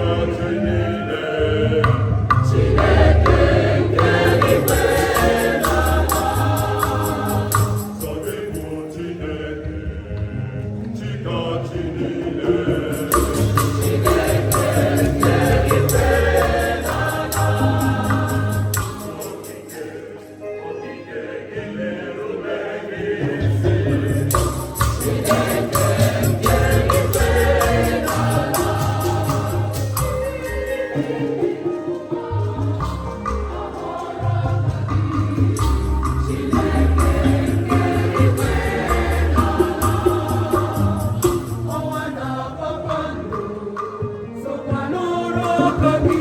Chikachi niile. Chineke nke igwe na ala. Sọ gị bụ Chineke, Chikachi niile. Chineke nke igwe na ala. Okike, okike gị na-erubere gị isi. Chineke nke igwe na ala. Chineke nke igwe na ala. Ọnwa na kpakpando sokwa n'ọrụ aka gị.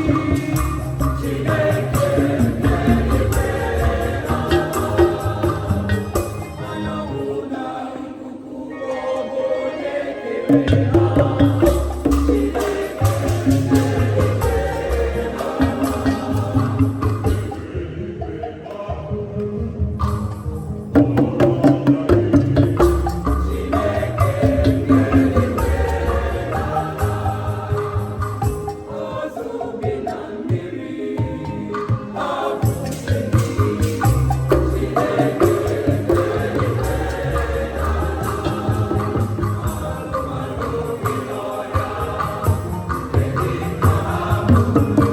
Chineke nke igwe na ala. Anyanwụ na ikuku ọ bụ onye kere ha. Chineke nke igwe na ala. Chineke nke igwe na ala. Azụ bi na mmiri, abụ uche gị. Chineke nke igwe na ala. Anụmanụ bi n'ọhịa, kedu ka ha bụ?